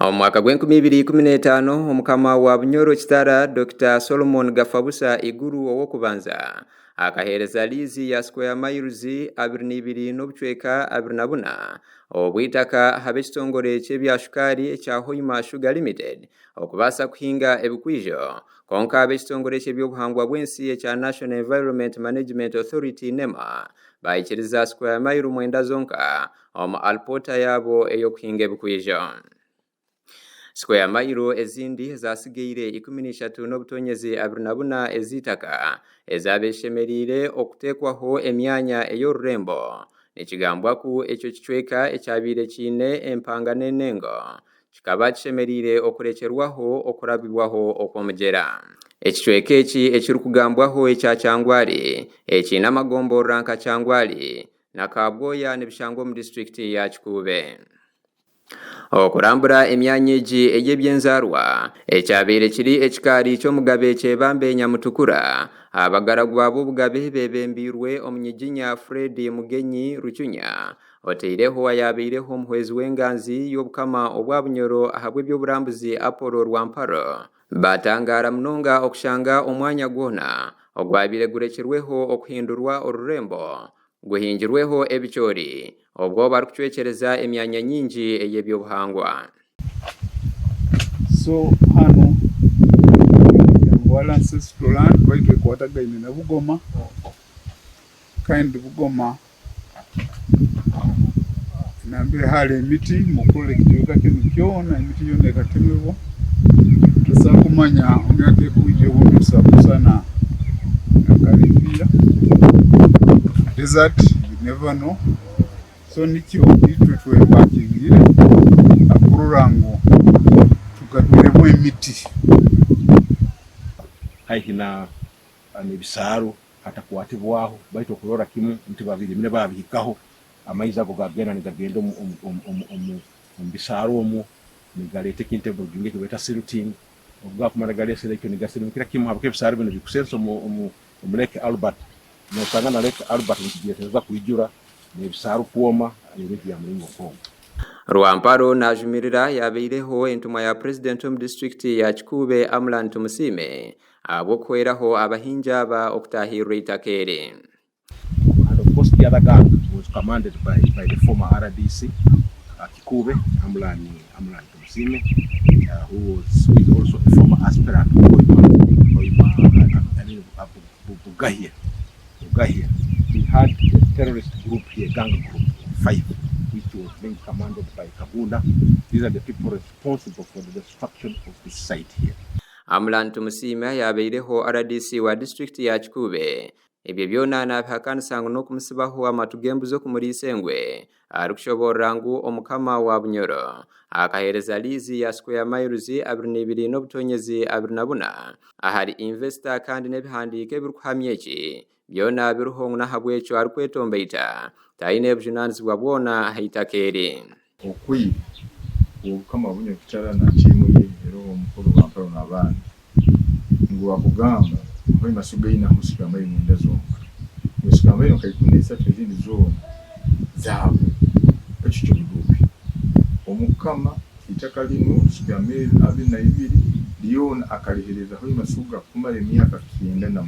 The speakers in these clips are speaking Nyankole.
Omu mwaka gw'enkumi ibiri ikumi n'etaano, Omukama wa Bunyoro Kitara, Dokita Solomon Gafabusa Iguru Ow'okubanza akaheereza liizi ya square miles abiri n'ibiri n'obucweka abiri na buna obw'eitaka aha b'ekitongore ky'ebya shukaari ekya Hoima Sugar Limited okubaasa kuhinga ebikwijo. Kwonka ab'ekitongore ky'eby'obuhangwa bw'ensi ekya National Environment Management Authority, NEMA, baikiriza square mile mwenda zonka omu alipoota yaabo ey'okuhinga ebikwijo. Square mile ezindi ezaasigaire 13 n'obutonyezi 24 ez'eitaka ezaabaire zishemereire okuteekwaho emyanya ey'orurembo. Nikigambwa ku ekyo kicweka ekyabaire kiine empanga n'enengo Kikaba kishemereire okurekyerwaho okurabibwaho okw'omugyera. Ekicweka eki ekirikugambwaho ekya Kyangwali ekiine amagomborora nka Kyangwali na Kabwoya nibishangwa omu disiturikiti ya Kikuube. Okurambura emyanya egi ey'eby'enzaarwa ekyabaire kiri ekikaari ky'Omugabe Kyebambe Nyamutukura, abagaragwa b'obugabe beebembeirwe Omunyiginya Fred Mugenyi Rucunya Oteireho ayaabaireho omuhwezi w'enganzi y'Obukama obwa Bunyoro ahabw'eby'oburambuzi Apollo Rwamparo baatangaara munonga okushanga omwanya gwona ogwabaire gurekirweho okuhindurwa orurembo guhingirweho ebicoori obwo barikucwekyereza emyanya nyingi ey'eby'obuhangwa. So hanu Kyangwali ancestral land baitu ekwatagaine na Bugoma kandi Bugoma nambere hariho emiti mukurora ekicweka kinu kyona emiti yoona ekatemebwa tosobora kumanya emyaka ekwija obundi tusobora kusana nka Libya desert you never know. So nikyo itwe twepakingire kurora ngu tugarwiremu emiti. Haihi na n'ebisaaru hatakwatibwaho, baitu okurora kimu nti babirimire baabihikaho, amaizi ago gagenda nigagenda omu bisaaru omu, nigaleeta ekintu eki beeta silting, obu gakumara galeesere ekyo nigasirimukira kimu habwokuba ebisaaru binu bikusensa omu Lake Albert. Noosanga na Lake Albert nikigyetegyereza kwijura n'ebisaaru kwoma n'ebintu bya muringo nk'ogwo. Rwamparo najumirira yaabaireho entumwa ya Purezidenti omu disiturikiti ya Kikuube Amlan Tumusiime ahabw'okuhweraho abahingi aba okutaahirira eitaka eri. And of course the other gang was commanded by by the former RDC Kikuube Amlan Amlan Tumusiime who was who is also a former aspirant of Hoima Hoima I mean Bugahia Bugahia he had a terrorist group here gang group of five which was being commanded by Kagunda these are the people responsible for the destruction of this site here. Amlan Tumusiime yaabaireho rdc wa disiturikiti ya Kikuube Ebyo byona naabihakanisa ngu n'okumutsibaho amatu g'embuzi okumuriisa engwe, arikushoboorora ngu Omukama wa Bunyoro akaheereza liizi ya square miles abiri n'ibiri n'obutonyezi abiri na buna ahari investor kandi n'ebihandiiko ebirikuhamya eki byona biriho ngu n'ahabw'ekyo arikwetomboita taine bujunaanizibwa bwona aha itaka eri. Okwire Obukama Bunyoro Kitara na tiimu ye eroho Omukuru Rwamparo n'abandi ngu bakugamba Hoima Sugar ainaho square mile mwenda zonka ngu square mile nka ikumi n'eisatu ezindi zoona zaabo ekyo ky'obuduubi. Omukama eitaka linu square mile abiri na ibiri lyona akalihereza Hoima Sugar kumara emyaka 94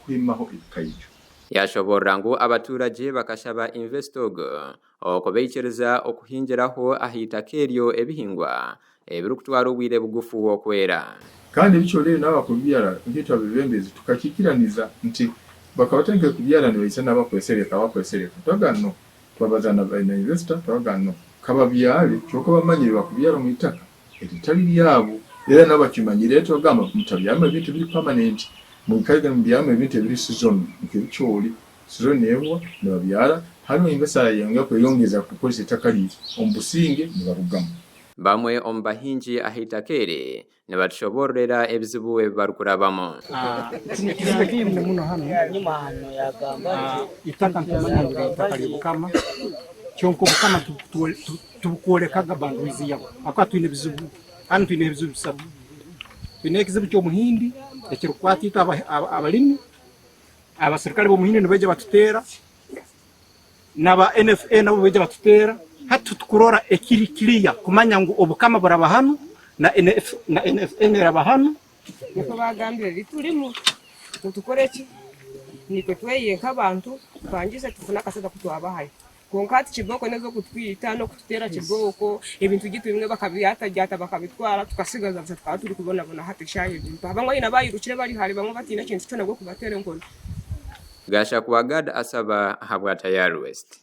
kuhimaho ebikaijo. Yashoboorora ngu abaturagye bakashaba investor ogu Okubaikiriza okuhingiraho aha itaka eryo ebihingwa ebirikutwara obwire bugufu okwera. Kandi ebicoori ebi n'abakubibyara nk'itwe abebembezi tukakiikiraniza nti bakaba batandikire kubyara nibaija n'abakwesereka abakwesereka twagamba no twabaza na na investor twagamba no kababyare kyoka bamanye ebibakubyara omu itaka eritari ryabo era nabo bakimanyire twagamba mutabyaramu ebintu ebiri permanent mwikare nimubyaramu ebintu ebiri seasonal nk'ebicoori Sizoni ehwa nibabyara, hariho investor ayayongera kweyongeza kukozesa itaka rye omu businge nibarugamu. Bamwe omu bahingi aha itaka eri nibatushoboororera ebizibu ebi barikurabamu. Ekizibu ekiri muno hanu, itaka nitumanya ngu n'eitaka ry'Obukama, kyonka Obukama tibukwolekaga boundaries yabwo ahakuba twine ebizibu, hanu twine ebizibu bisatu. Twine ekizibu ky'omuhindi ekirikukwata itwe abalimi. Abaserukare b'omuhindi nibaija batuteera. N'aba NFA nabo baija batuteera. Hati titukurora ekiri clear kumanya ngu obukama buraba hanu na NFA neraba hanu. Nikwo baagambire riturimu ngu tukore ki? Naitwe tweyihe nk'abantu tupangise tufune akasente aku twabahayo. Kwonka hati kibooko n'ez'okutwita n'okututeera kibooko, ebintu byaitu ebimwe bakabyatagyata bakabitwara tukasigaza busha tukaba turikubonabona hati eshaaha egi mpaho. Abamwe haine abaayirukire bari hare bamwe bataine kintu kyona ahabw'okubateera enkoni. Gashakwa Gad asaba ahabwa Tayari West.